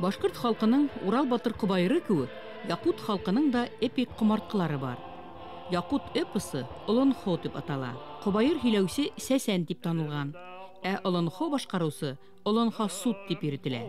Башҡорт халҡының Урал батыр ҡобайыры кеүек яҡут халҡының да эпик ҡомартҡылары бар. Яҡут эпосы Олонхо тип атала. Ҡобайыр һөйләүсе Сәсән тип танылған, ә Олонхо башҡарыусы Олонхосут тип йөрөтөлә.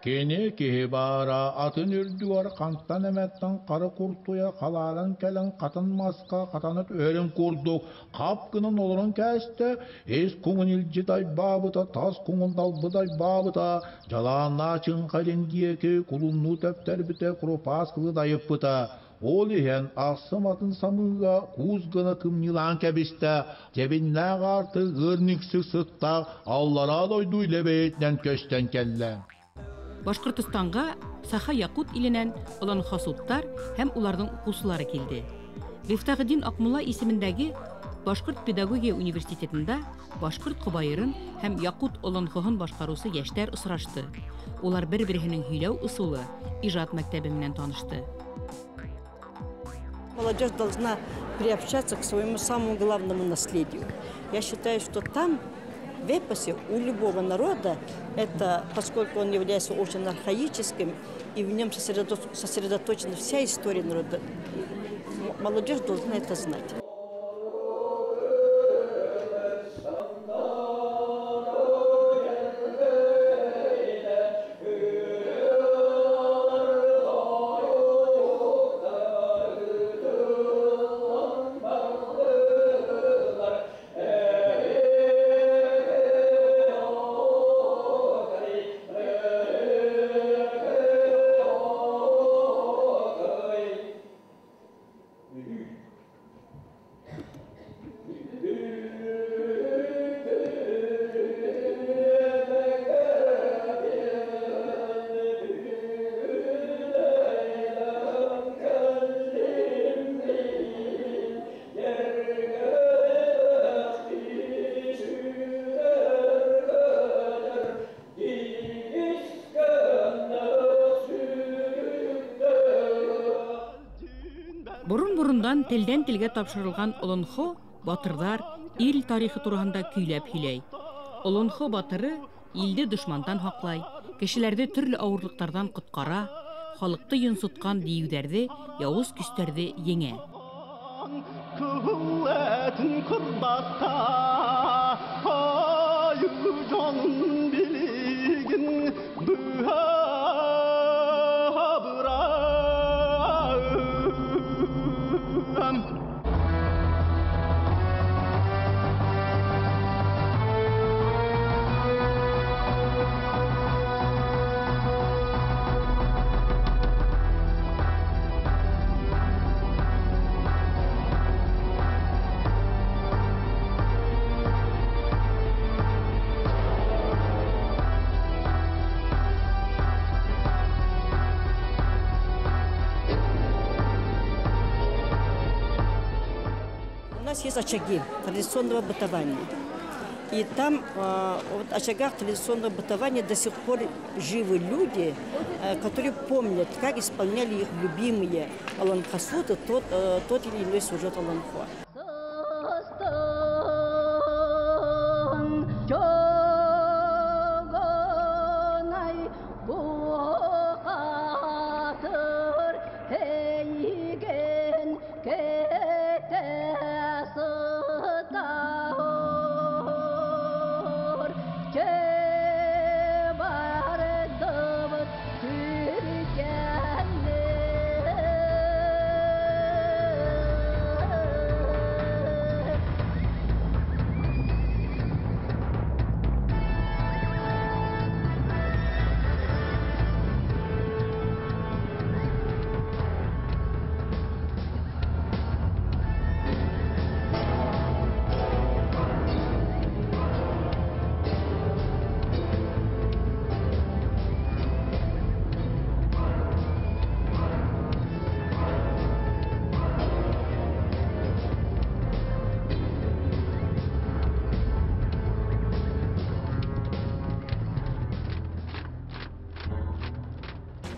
Кене кеһи бара атын үрдүгэр хантан эмэттэн қары куртуя халаалан кэлэн катын маска катанат өрін курдук капкынын олорон кээсте эс куңун илдьитай баабыта тас куңун далбытай баабыта жалааннаа чыҥхалин диэки кулуннуу тэптэрбитэ курупаас кылыдайыппыта. Ол иһэн ахсым атын самыыга куус гына кымньылаан кэбистэ, дьэбиннээх арты ыырниксик сыттаах аллараа дойду илэбэйитинэн көстөн кэллэ. Башҡортостанға Саха Яҡут иленән олонхосуттар һәм уларҙың уҡыусылары килде. Мифтахетдин Аҡмулла исемендәге Башҡорт педагогия университетында башҡорт ҡобайырын һәм яҡут олонхоһон башҡарыусы йәштәр осрашты. Улар бер-береһенең һөйләү ысулы, ижад мәктәбе менән танышты. Молодежь должна приобщаться к своему самому главному наследию. Я считаю, что там, в эпосе, у любого народа, это, поскольку он является очень архаическим, и в нем сосредоточена вся история народа, молодежь должна это знать. Борон-борондан телдән телгә тапшырылған Олонхо батырҙар ил тарихы тураһында көйләп һөйләй. Олонхо батыры илде дошмандан һаҡлай, кешеләрҙе төрлө ауырлыҡтарҙан ҡотҡара, халыҡты йонсотҡан дейеүҙәрҙе, яуыз көстәрҙе еңә. У нас есть очаги традиционного бытования. И там вот, в очагах традиционного бытования до сих пор живы люди, которые помнят, как исполняли их любимые олонхосуты тот или иной сюжет олонхо.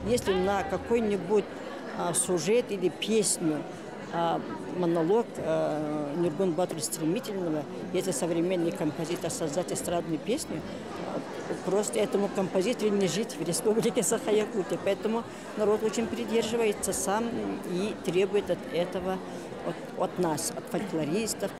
Если на какой-нибудь сюжет или песню, монолог Нюргун Батыр Стремительного, если современный композитор создать эстрадную песню, просто этому композитору не жить в республике Саха-Якутия. Поэтому народ очень придерживается сам и требует от этого от нас, от фольклористов.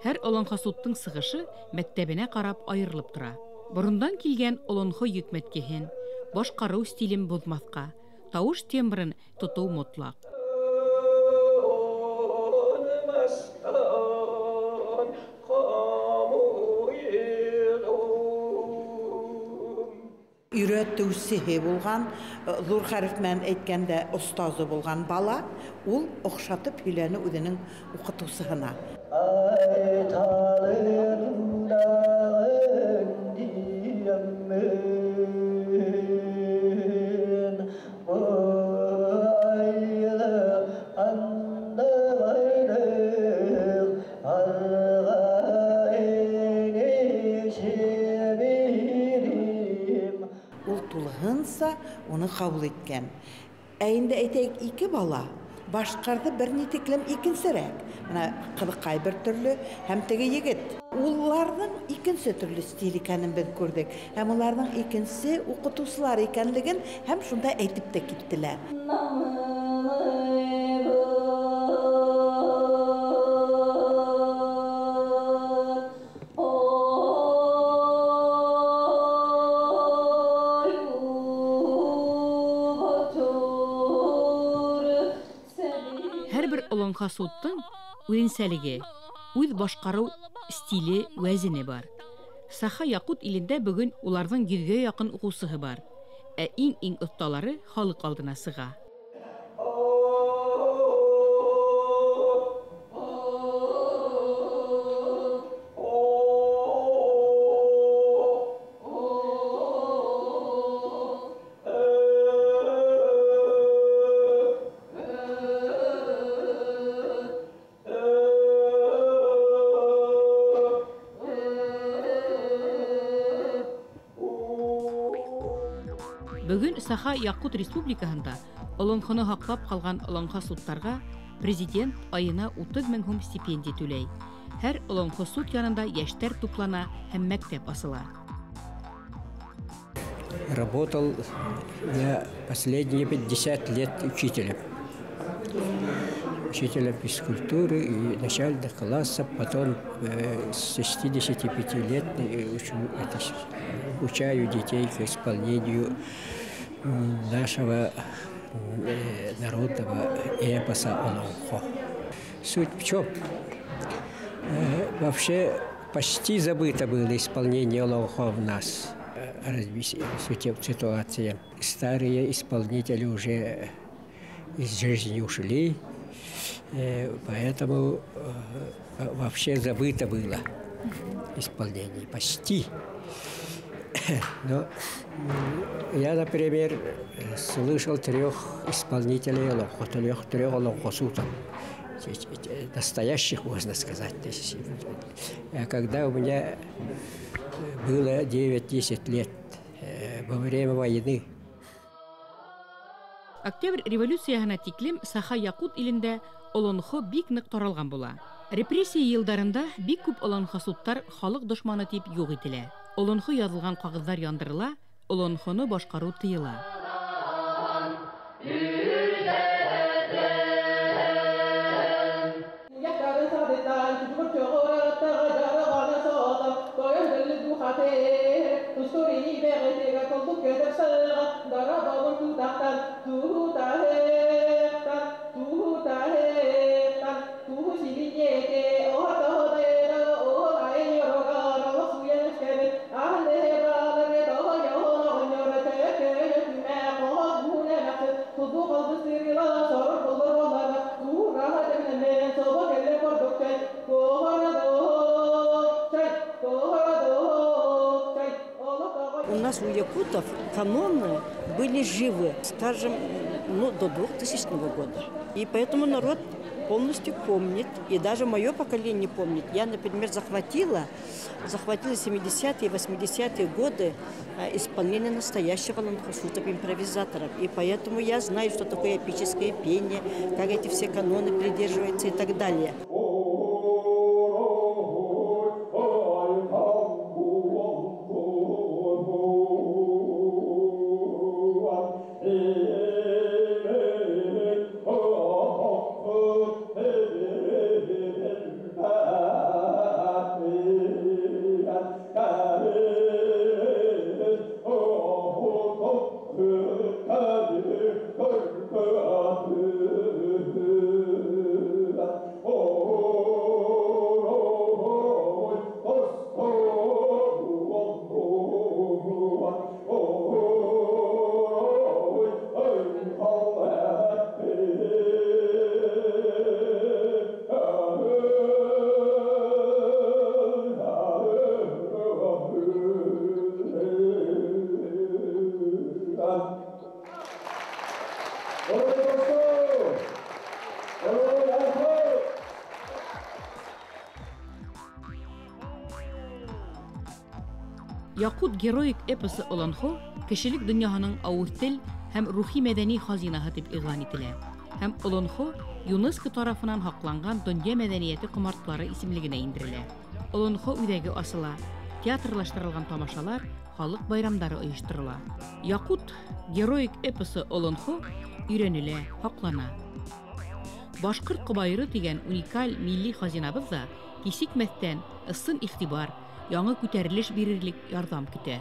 Һәр олонхосуттың сығышы мәктәбенә ҡарап айырылып тора. Борондан килгән олонхо йөкмәткеһен, башҡарыу стилен боҙмаҫҡа, тауыш тембрын тотоу мотлаҡ. Өйрәтеүсеһе булған, ҙур хәреф менән әйткәндә остазы булған бала, ул оҡшатып һөйләне үҙенең уҡытыусыһына. Ул тулыһынса уны ҡабул иткән. Ә инде әйтәйек, ике бала башҡарҙы бер ни тиклем икенсерәк. Бына ҡыҙыҡай бер төрлө һәм теге егет. Уларҙың икенсе төрлө стиль икәнен беҙ күрҙек. Һәм уларҙың икенсе уҡытыусылар икәнлеген һәм шунда әйтеп тә киттеләр. Олонхосуттың үҙенсәлеге, үҙ башҡарыу стиле, вәзене бар. Саха-Якут илендә бөгөн уларҙың 100-гә яҡын уҡыусыһы бар. Ә иң-иң оҫталары халыҡ алдына сыға. Бөгөн Саха-Якут Республикаһында олонхоно һаҡлап ҡалған олонхосуттарға президент айына 30 мең һум стипендия түләй. Һәр олонхосут янында йәштәр туплана һәм мәктәп асыла. Работал я последние 50 лет учителем. Учителем физкультуры и начальных классов, потом с 65 лет учаю детей к исполнению нашего народного эпоса Олонхо. Суть в чем? Вообще почти забыто было исполнение Олонхо в нас. Ситуация. Старые исполнители уже из жизни ушли, поэтому вообще забыто было исполнение почти. Но я, например, слышал трех исполнителей олонхо, трех олонхосутов, настоящих, можно сказать. Когда у меня было 9-10 лет, во время войны. Октябрь революцияһына тиклем Саха-Якут илендә олонхо бик ныҡ таралған була. Репрессия йылдарында бик күп олонхосуттар халыҡ дошманы тип юҡ ителә. Олонхо яҙылған ҡағыҙҙар яндырыла, олонхоно башҡарыу тыйыла. У нас у якутов каноны были живы, скажем, ну, до 2000 года. И поэтому народ полностью помнит, и даже мое поколение помнит. Я, например, захватила 70-е, 80-е годы исполнение настоящих олонхосутов, импровизаторов. И поэтому я знаю, что такое эпическое пение, как эти все каноны придерживаются и так далее. Якут героик эпосы Олонхо кешелек дөньяһының ауыҙ тел һәм рухи мәҙәни хазинаһы тип иғлан ителә. Һәм Олонхо ЮНЕСКО тарафынан һаҡланған донъя мәҙәниәте ҡомартҡылары исемлегенә индерелә. Олонхо үҙәге асыла, театрлаштырылған тамашалар, халыҡ байрамдары ойошторола. Якут героик эпосы Олонхо өйрәнелә, һаҡлана. Башҡорт ҡобайыры тигән уникаль милли хазинабыҙ ҙа кисекмәҫтән ысын иғтибар, яңы күтәрелеш бирерлек ярҙам көтә.